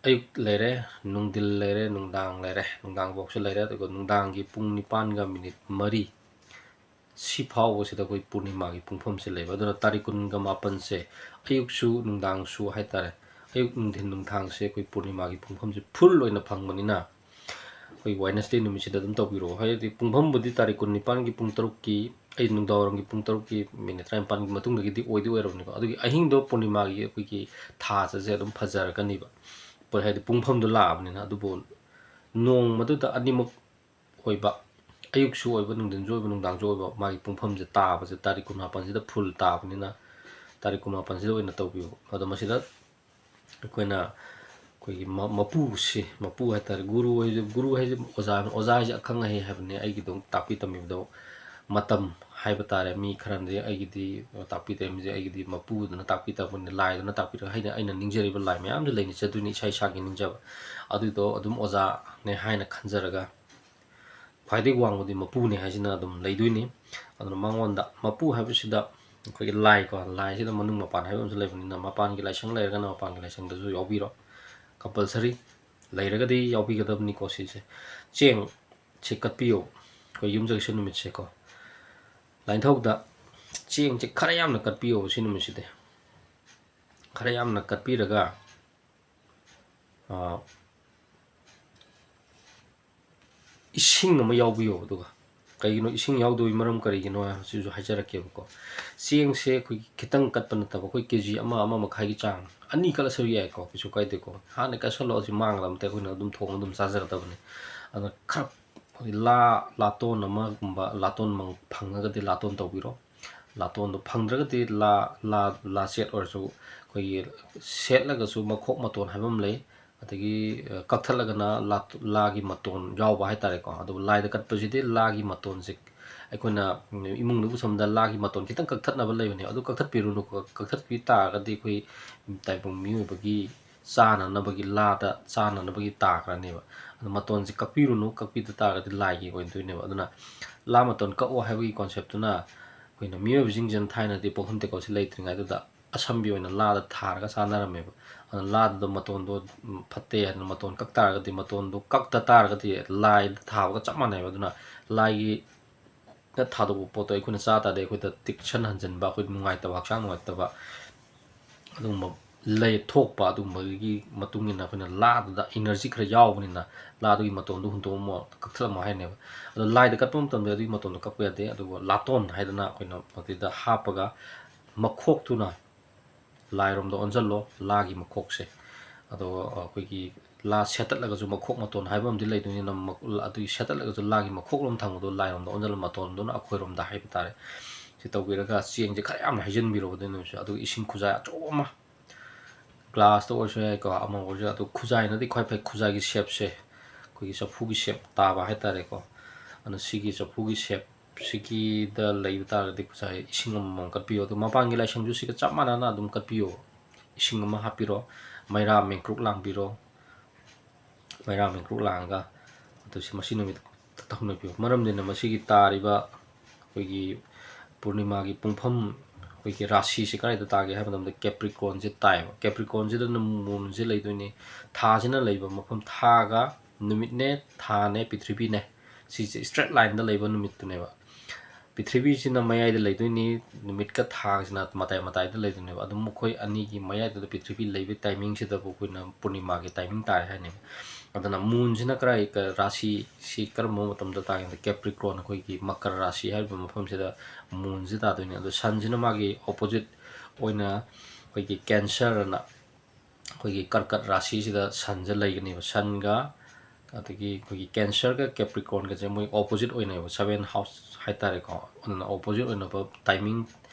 ꯑꯌꯨꯛ ꯂꯩꯔꯦ, ꯅꯨꯡꯊꯤꯜ ꯂꯩꯔꯦ, ꯅꯨꯡꯗꯥꯡ ꯂꯩꯔꯦ, ꯅꯨꯡꯗꯥꯡꯐꯥꯎꯁꯨ ꯂꯩꯔꯦ, ꯑꯗꯨꯒ ꯅꯨꯡꯗꯥꯡꯒꯤ ꯄꯨꯡ ꯅꯤꯄꯥꯟꯒ ꯃꯤꯅꯤꯠ ꯃꯔꯤ ꯁꯤ ꯐꯥꯎꯕꯁꯤꯗ ꯑꯩꯈꯣꯏ ꯄꯨꯔꯅꯤꯃꯥꯒꯤ ꯄꯨꯡꯐꯝꯁꯦ ꯂꯩꯕ꯫ ꯑꯗꯨꯅ ꯇꯥꯔꯤꯛ ꯀꯨꯟꯒ ꯃꯥꯄꯟꯁꯦ ꯑꯌꯨꯛꯁꯨ ꯅꯨꯡꯗꯥꯡꯁꯨ ꯍꯥꯏꯇꯥꯔꯦ, ꯑꯌꯨꯛ, ꯅꯨꯡꯊꯤꯟ, ꯅꯨꯡꯗꯥꯡꯁꯦ ꯑꯩꯈꯣꯏ ꯄꯨꯔꯅꯤꯃꯥꯒꯤ ꯄꯨꯡꯐꯝꯁꯦ ꯐꯨꯜ ꯑꯣꯏꯅ ꯐꯪꯕꯅꯤꯅ, ꯑꯩꯈꯣꯏ ꯋꯦꯅꯁꯗꯦ ꯅꯨꯃꯤꯠꯁꯤꯗ ꯑꯗꯨꯝ ꯇꯧꯕꯤꯔꯛꯑꯣ꯫ ꯍꯥꯏꯗꯤ ꯄꯨꯡꯐꯝꯕꯨꯗꯤ ꯇꯥꯔꯤꯛ ꯀꯨꯟꯅꯤꯄꯥꯟꯒꯤ ꯄꯨꯡ ꯇꯔꯨꯛꯀꯤ, ꯑꯩ ꯅꯨꯡꯗꯥꯡꯋꯥꯏꯔꯝꯒꯤ ꯄꯨꯡ ꯇꯔꯨꯛꯀꯤ ꯃꯤꯅꯤꯠ ꯇꯔꯥꯅꯤꯄꯥꯟꯒꯤ ꯃꯇꯨꯡꯗꯒꯤꯗꯤ ꯑꯣꯏꯗꯤ ꯑꯣꯏꯔꯕꯅꯤꯀꯣ꯫ ꯑꯗꯨꯒꯤ ꯑꯍꯤꯡꯗꯣ ꯄꯨꯔꯅꯤꯃꯥꯒꯤ ꯑꯩꯈꯣꯏꯒꯤ ꯊꯥ ꯆꯠꯁꯦ ꯑꯗꯨꯝ ꯐꯖꯔꯛꯀꯅꯤꯕ, ꯍꯥꯏꯗꯤ ꯄꯨꯡꯐꯝꯗꯣ ꯂꯥꯛꯑꯕꯅꯤꯅ꯫ ꯑꯗꯨꯕꯨ ꯅꯣꯡꯃꯗꯨꯗ ꯑꯅꯤꯃꯛ ꯑꯣꯏꯕ, ꯑꯌꯨꯛꯁꯨ ꯑꯣꯏꯕ, ꯅꯨꯡꯊꯤꯟꯁꯨ ꯑꯣꯏꯕ, ꯅꯨꯡꯗꯥꯡꯁꯨ ꯑꯣꯏꯕ, ꯃꯥꯒꯤ ꯄꯨꯡꯐꯝꯁꯦ ꯇꯥꯕꯁꯦ ꯇꯥꯔꯤꯛ ꯀꯨꯟꯃꯥꯄꯟꯁꯤꯗ ꯐꯨꯜ ꯇꯥꯕꯅꯤꯅ, ꯇꯥꯔꯤꯛ ꯀꯨꯟꯃꯥꯄꯟꯁꯤꯗ ꯑꯣꯏꯅ ꯇꯧꯕꯤꯌꯨ꯫ ꯑꯗꯣ ꯃꯁꯤꯗ ꯑꯩꯈꯣꯏꯅ ꯑꯩꯈꯣꯏꯒꯤ ꯃ-, ꯃꯄꯨꯁꯤ, ꯃꯄꯨ ꯍꯥꯏꯇꯥꯔꯦ, ꯒꯨꯔꯨ ꯍꯥꯏꯁꯦ, ꯒꯨꯔꯨ ꯍꯥꯏꯁꯦ ꯑꯣꯖꯥ, ꯑꯣꯖꯥ ꯍꯥꯏꯁꯦ ꯑꯈꯪ ꯑꯍꯩ ꯍꯥꯏꯕꯅꯦ꯫ ꯑꯩꯒꯤꯗꯃꯛ ꯇꯥꯛꯄꯤ ꯇꯝꯕꯤꯕꯗꯣ ꯃꯇꯝ ꯍꯥꯏꯕ ꯇꯥꯔꯦ꯫ ꯃꯤ ꯈꯔꯅꯗꯤ ꯑꯩꯒꯤꯗꯤ ꯇꯥꯛꯄꯤ ꯇꯝꯕꯤꯁꯦ ꯑꯩꯒꯤꯗꯤ ꯃꯄꯨꯗꯨꯅ ꯇꯥꯛꯄꯤ ꯇꯝꯕꯅꯤ, ꯂꯥꯏꯗꯨꯅ ꯇꯥꯛꯄꯤꯔꯒ ꯍꯥꯏꯅ ꯑꯩꯅ ꯅꯤꯡꯖꯔꯤꯕ ꯂꯥꯏ ꯃꯌꯥꯝꯁꯨ ꯂꯩꯅꯖꯗꯣꯏꯅꯤ, ꯏꯁꯥ ꯏꯁꯥꯒꯤ ꯅꯤꯡꯖꯕ꯫ ꯑꯗꯨꯗꯣ ꯑꯗꯨꯝ ꯑꯣꯖꯥꯅꯦ ꯍꯥꯏꯅ ꯈꯟꯖꯔꯒ, ꯈ꯭ꯋꯥꯏꯗꯒꯤ ꯋꯥꯡꯕꯗꯤ ꯃꯄꯨꯅꯦ ꯍꯥꯏꯁꯤꯅ ꯑꯗꯨꯝ ꯂꯩꯗꯣꯏꯅꯤ꯫ ꯑꯗꯨꯅ ꯃꯉꯣꯟꯗ, ꯃꯄꯨ ꯍꯥꯏꯕꯁꯤꯗ ꯑꯩꯈꯣꯏꯒꯤ ꯂꯥꯏꯀꯣ, ꯂꯥꯏꯁꯤꯗ ꯃꯅꯨꯡ ꯃꯄꯥꯟ ꯍꯥꯏꯕ ꯑꯃꯁꯨ ꯂꯩꯕꯅꯤꯅ, ꯃꯄꯥꯟꯒꯤ ꯂꯥꯏꯁꯪ ꯂꯩꯔꯒꯅ ꯃꯄꯥꯟꯒꯤ ꯂꯥꯏꯁꯪꯗꯁꯨ ꯌꯥꯎꯕꯤꯔꯣ, ꯀꯝꯄꯜꯁꯔꯤ ꯂꯩꯔꯒꯗꯤ ꯌꯥꯎꯕꯤꯒꯗꯕꯅꯤꯀꯣ꯫ ꯁꯤꯁꯦ, ꯆꯦꯡꯁꯦ ꯀꯠꯄꯤꯌꯣ ꯑꯩꯈꯣꯏ ꯌꯨꯝꯖꯀꯩꯁ ꯅꯨꯃꯤꯠꯁꯦꯀꯣ꯫ ꯂꯥꯏꯅꯤꯡꯊꯧꯗ ꯆꯦꯡꯁꯦ ꯈꯔ ꯌꯥꯝꯅ ꯀꯠꯄꯤꯌꯣ ꯁꯤ ꯅꯨꯃꯤꯠꯁꯤꯗꯤ꯫ ꯈꯔ ꯌꯥꯝꯅ ꯀꯠꯄꯤꯔꯒ, ꯑ, ꯏꯁꯤꯡ ꯑꯃ ꯌꯥꯎꯕꯤꯌꯣ꯫ ꯑꯗꯨꯒ ꯀꯩꯒꯤꯅꯣ ꯏꯁꯤꯡ ꯌꯥꯎꯗꯕꯒꯤ ꯃꯔꯝ ꯀꯔꯤꯒꯤꯅꯣ ꯍꯥꯏꯕꯁꯤꯁꯨ ꯍꯥꯏꯖꯔꯛꯀꯦꯕꯀꯣ꯫ ꯆꯦꯡꯁꯦ ꯑꯩꯈꯣꯏꯒꯤ ꯈꯤꯇꯪ ꯀꯠꯄ ꯅꯠꯇꯕ, ꯑꯩꯈꯣꯏ ꯀꯦ ꯖꯤ ꯑꯃ, ꯑꯃ ꯃꯈꯥꯏꯒꯤ ꯆꯥꯡ, ꯑꯅꯤ ꯀꯠꯂꯁꯨ ꯌꯥꯏꯀꯣ, ꯀꯩꯁꯨ ꯀꯥꯏꯗꯦꯀꯣ꯫ ꯍꯥꯟꯅ ꯀꯠꯁꯜꯂꯣ, ꯑꯁꯤ ꯃꯥꯡꯒꯗꯕ ꯅꯠꯇꯦ, ꯑꯩꯈꯣꯏꯅ ꯑꯗꯨꯝ ꯊꯣꯡꯉ ꯑꯗꯨꯝ ꯆꯥꯖꯒꯗꯕꯅꯤ꯫ ꯑꯗꯨꯅ ꯈꯔ ꯑꯩꯈꯣꯏ ꯂꯥ, ꯂꯥꯇꯣꯟ ꯑꯃꯒꯨꯝꯕ, ꯂꯥꯇꯣꯟ ꯃꯪ-, ꯐꯪꯉꯒꯗꯤ ꯂꯥꯇꯣꯟ ꯇꯧꯕꯤꯔꯣ꯫ ꯂꯥꯇꯣꯟꯗꯣ ꯐꯪꯗ꯭ꯔꯒꯗꯤ ꯂꯥ, ꯂꯥ, ꯂꯥ ꯁꯦꯠ ꯑꯣꯏꯔꯁꯨ ꯑꯩꯈꯣꯏꯒꯤ ꯁꯦꯠꯂꯒꯁꯨ ꯃꯈꯣꯛ ꯃꯇꯣꯟ ꯍꯥꯏꯕ ꯑꯃ ꯂꯩ꯫ ꯑꯗꯒꯤ, ꯑ, ꯀꯛꯊꯠꯂꯒꯅ ꯂꯥ-, ꯂꯥꯒꯤ ꯃꯇꯣꯟ ꯌꯥꯎꯕ ꯍꯥꯏꯇꯥꯔꯦꯀꯣ꯫ ꯑꯗꯨꯕꯨ ꯂꯥꯏꯗ ꯀꯠꯄꯁꯤꯗꯤ ꯂꯥꯒꯤ ꯃꯇꯣꯟꯁꯦ ꯑꯩꯈꯣꯏꯅ, ꯎꯝ, ꯏꯃꯨꯡꯗ ꯄꯨꯁꯟꯕꯗ ꯂꯥꯒꯤ ꯃꯇꯣꯟ ꯈꯤꯇꯪ ꯀꯛꯊꯠꯅꯕ ꯂꯩꯕꯅꯦ꯫ ꯑꯗꯨ ꯀꯛꯊꯠꯄꯤꯔꯨꯅꯨꯀꯣ꯫ ꯀꯛꯊꯠꯄꯤ ꯇꯥꯔꯒꯗꯤ ꯑꯩꯈꯣꯏ ꯇꯥꯏꯕꯪ ꯃꯤꯑꯣꯏꯕꯒꯤ ꯆꯥꯅꯅꯕꯒꯤ, ꯂꯥꯗ ꯆꯥꯅꯅꯕꯒꯤ ꯇꯥꯈ꯭ꯔꯅꯦꯕ꯫ ꯑꯗꯨ ꯃꯇꯣꯟꯁꯦ ꯀꯛꯄꯤꯔꯨꯅꯨ, ꯀꯛꯄꯤꯗ ꯇꯥꯔꯒꯗꯤ ꯂꯥꯏꯒꯤ ꯑꯣꯏꯗꯣꯏꯅꯦꯕ꯫ ꯑꯗꯨꯅ ꯂꯥ ꯃꯇꯣꯟ ꯀꯛꯑꯣ ꯍꯥꯏꯕꯒꯤ ꯀꯣꯟꯁꯦꯞꯇꯨꯅ ꯑꯩꯈꯣꯏꯅ ꯃꯤꯑꯣꯏꯕꯁꯤꯡꯁꯤꯅ ꯊꯥꯏꯅꯗꯤ ꯄꯣꯛꯐꯝ ꯇꯦꯛꯀꯣꯜꯁꯦ ꯂꯩꯇ꯭ꯔꯤꯉꯩꯗꯨꯗ ꯑꯁꯝꯕꯤ ꯑꯣꯏꯅ ꯂꯥꯗ ꯊꯥꯔꯒ ꯆꯥꯅꯔꯝꯃꯦꯕ꯫ ꯑꯗꯨꯅ ꯂꯥꯗꯨꯗ ꯃꯇꯣꯟꯗꯣ, ꯎꯝ, ꯐꯠꯇꯦ ꯍꯥꯏꯗꯅ ꯃꯇꯣꯟ ꯀꯛ ꯇꯥꯔꯒꯗꯤ, ꯃꯇꯣꯟꯗꯣ ꯀꯛꯇ ꯇꯥꯔꯒꯗꯤ ꯂꯥꯏꯗ ꯊꯥꯕꯒ ꯆꯞ ꯃꯥꯟꯅꯩꯕ꯫ ꯑꯗꯨꯅ ꯂꯥꯏꯒꯤ ꯊꯥꯗꯣꯛꯄ ꯄꯣꯠꯇꯣ ꯑꯩꯈꯣꯏꯅ ꯆꯥ ꯇꯥꯔꯗꯤ ꯑꯩꯈꯣꯏꯗ ꯇꯦꯛꯁꯟ ꯍꯟꯖꯤꯟꯕ, ꯑꯩꯈꯣꯏꯗ ꯅꯨꯡꯉꯥꯏꯇꯕ, ꯍꯛꯆꯥꯡ ꯅꯨꯡꯉꯥꯏꯇꯕ ꯑꯗꯨꯒꯨꯝꯕ ꯂꯩ ꯊꯣꯛꯄ ꯑꯗꯨꯒꯨꯝꯕꯒꯤ ꯃꯇꯨꯡ ꯏꯟꯅ ꯑꯩꯈꯣꯏꯅ ꯂꯥꯗꯨꯗ energy ꯈꯔ ꯌꯥꯎꯕꯅꯤꯅ ꯂꯥꯗꯨꯒꯤ ꯃꯇꯣꯟꯗꯣ ꯍꯨꯟꯗꯣꯛꯑꯝꯃꯣ, ꯀꯛꯊꯠꯂꯝꯃꯣ ꯍꯥꯏꯅꯦꯕ꯫ ꯑꯗꯣ ꯂꯥꯏꯗ ꯀꯠꯄ ꯃꯇꯝꯗ ꯑꯗꯨꯒꯤ ꯃꯇꯣꯟꯗꯣ ꯀꯛꯄ ꯌꯥꯗꯦ꯫ ꯑꯗꯨꯒ ꯂꯥꯇꯣꯟ ꯍꯥꯏꯗꯅ ꯑꯩꯈꯣꯏꯅ ꯃꯗꯨꯗ ꯍꯥꯞꯄꯒ ꯃꯈꯣꯛꯇꯨꯅ ꯂꯥꯏꯔꯣꯝꯗ ꯑꯣꯟꯁꯤꯜꯂꯣ, ꯂꯥꯒꯤ ꯃꯈꯣꯛꯁꯦ꯫ ꯑꯗꯣ ꯑꯩꯈꯣꯏꯒꯤ ꯂꯥ ꯁꯦꯠꯇꯠꯂꯒꯁꯨ ꯃꯈꯣꯛ ꯃꯇꯣꯟ ꯍꯥꯏꯕ ꯑꯃꯗꯤ ꯂꯩꯗꯣꯏꯅꯤꯅ, ꯃ-, ꯑꯗꯨꯒꯤ ꯁꯦꯠꯇꯠꯂꯒꯁꯨ ꯂꯥꯒꯤ ꯃꯈꯣꯛꯂꯣꯝ ꯊꯪꯕꯗꯣ ꯂꯥꯏꯔꯣꯝꯗ ꯑꯣꯟꯁꯤꯜꯂ ꯃꯇꯣꯟꯗꯨꯅ ꯑꯩꯈꯣꯏꯔꯣꯝꯗ ꯍꯥꯏꯕ ꯇꯥꯔꯦ꯫ ꯁꯤ ꯇꯧꯕꯤꯔꯒ ꯆꯦꯡꯁꯦ ꯈꯔ ꯌꯥꯝꯅ ꯍꯩꯖꯤꯟꯕꯤꯔꯣꯕ ꯑꯗꯨ ꯅꯨꯃꯤꯠꯁꯦ꯫ ꯑꯗꯨꯒ ꯏꯁꯤꯡ ꯈꯨꯖꯥꯏ ꯑꯆꯧꯕ ꯑꯃ, ꯒ꯭ꯂꯥꯁꯇ ꯑꯣꯏꯔꯁꯨ ꯌꯥꯏꯀꯣ, ꯑꯃ ꯑꯣꯏꯔꯁꯨ ꯌꯥꯏ꯫ ꯑꯗꯨ ꯈꯨꯖꯥꯏꯅꯗꯤ ꯈ꯭ꯋꯥꯏ ꯐꯩ, ꯈꯨꯖꯥꯏꯒꯤ ꯁꯦꯞꯁꯦ, ꯑꯩꯈꯣꯏꯒꯤ ꯆꯐꯨꯒꯤ ꯁꯦꯞ ꯇꯥꯕ ꯍꯥꯏꯇꯥꯔꯦꯀꯣ꯫ ꯑꯗꯨꯅ ꯁꯤꯒꯤ ꯆꯐꯨꯒꯤ ꯁꯦꯞ ꯁꯤꯒꯤꯗ ꯂꯩꯕ ꯇꯥꯔꯒꯗꯤ ꯈꯨꯖꯥꯏ ꯏꯁꯤꯡ ꯑꯃꯃꯝ ꯀꯠꯄꯤꯌꯣ꯫ ꯑꯗꯨ ꯃꯄꯥꯟꯒꯤ ꯂꯥꯏꯁꯪꯁꯨ ꯁꯤꯒ ꯆꯞ ꯃꯥꯟꯅꯅ ꯑꯗꯨꯝ ꯀꯠꯄꯤꯌꯣ꯫ ꯏꯁꯤꯡ ꯑꯃ ꯍꯥꯞꯄꯤꯔꯣ, ꯃꯩꯔꯥ ꯃꯦꯡꯀ꯭ꯔꯨꯛ ꯂꯥꯡꯕꯤꯔꯣ, ꯃꯩꯔꯥ ꯃꯦꯡꯀ꯭ꯔꯨꯛ ꯂꯥꯡꯉꯒ ꯑꯗꯨ ꯁꯤ ꯃꯁꯤ ꯅꯨꯃꯤꯠ ꯇꯧꯅꯕꯤꯌꯨ꯫ ꯃꯔꯝꯗꯤꯅ ꯃꯁꯤꯒꯤ ꯇꯥꯔꯤꯕ ꯑꯩꯈꯣꯏꯒꯤ ꯄꯨꯔꯅꯤꯃꯥꯒꯤ ꯄꯨꯡꯐꯝ, ꯑꯩꯈꯣꯏꯒꯤ ꯔꯥꯁꯤꯁꯦ ꯀꯗꯥꯏꯗ ꯇꯥꯒꯦ ꯍꯥꯏꯕ ꯃꯇꯝꯗ ꯀꯦꯄ꯭ꯔꯤꯀꯣꯟꯁꯦ ꯇꯥꯏꯌꯦꯕ꯫ ꯀꯦꯄ꯭ꯔꯤꯀꯣꯟꯁꯤꯗꯅ ꯃꯨꯟꯁꯦ ꯂꯩꯗꯣꯏꯅꯤ꯫ ꯊꯥꯁꯤꯅ ꯂꯩꯕ ꯃꯐꯝ, ꯊꯥꯒ ꯅꯨꯃꯤꯠꯅꯦ, ꯊꯥꯅꯦ, ꯄ꯭ꯔꯤꯊꯤꯕꯤꯅꯦ, ꯁꯤꯁꯦ straight lineꯗ ꯂꯩꯕ ꯅꯨꯃꯤꯠꯇꯨꯅꯦꯕ꯫ ꯄ꯭ꯔꯤꯊꯤꯕꯤꯁꯤꯅ ꯃꯌꯥꯏꯗ ꯂꯩꯗꯣꯏꯅꯤ, ꯅꯨꯃꯤꯠꯀ ꯊꯥꯁꯤꯅ ꯃꯇꯥꯏ ꯃꯇꯥꯏꯗ ꯂꯩꯗꯣꯏꯅꯦꯕ꯫ ꯑꯗꯨꯝ ꯃꯈꯣꯏ ꯑꯅꯤꯒꯤ ꯃꯌꯥꯏꯗꯨꯗ ꯄ꯭ꯔꯤꯊꯤꯕꯤ ꯂꯩꯕ timingꯁꯤꯗꯕꯨ ꯑꯩꯈꯣꯏꯅ ꯄꯨꯔꯅꯤꯃꯥꯒꯤ timing ꯇꯥꯔꯦ ꯍꯥꯏꯅꯦꯕ꯫ ꯑꯗꯨꯅ ꯃꯨꯟꯁꯤꯅ ꯀꯔꯥꯏ, ꯀ-, ꯔꯥꯁꯤꯁꯤ ꯀꯔꯝꯕ ꯃꯇꯝꯗ ꯇꯥꯒꯦꯗ ꯀꯦꯄ꯭ꯔꯤꯀꯣꯟ, ꯑꯩꯈꯣꯏꯒꯤ ꯃꯀꯔ ꯔꯥꯁꯤ ꯍꯥꯏꯔꯤꯕ ꯃꯐꯝꯁꯤꯗ ꯃꯨꯟꯁꯤ ꯇꯥꯗꯣꯏꯅꯤ꯫ ꯑꯗꯣ ꯁꯟꯁꯤꯅ ꯃꯥꯒꯤ opposite ꯑꯣꯏꯅ ꯑꯩꯈꯣꯏꯒꯤ ꯀꯦꯟꯁꯔ ꯑꯅ ꯑꯩꯈꯣꯏꯒꯤ ꯀꯔꯀꯠ ꯔꯥꯁꯤꯁꯤꯗ ꯁꯟꯁꯦ ꯂꯩꯒꯅꯦꯕ꯫ ꯁꯟꯒ ꯑꯗꯒꯤ ꯑꯩꯈꯣꯏꯒꯤ ꯀꯦꯟꯁꯔꯒ ꯀꯦꯄ꯭ꯔꯤꯀꯣꯟꯒꯁꯦ ꯃꯣꯏ opposite ꯑꯣꯏꯅꯩꯕ, seven house ꯍꯥꯏꯇꯥꯔꯦꯀꯣ꯫ ꯑꯗꯨꯅ opposite ꯑꯣꯏꯅꯕ timing,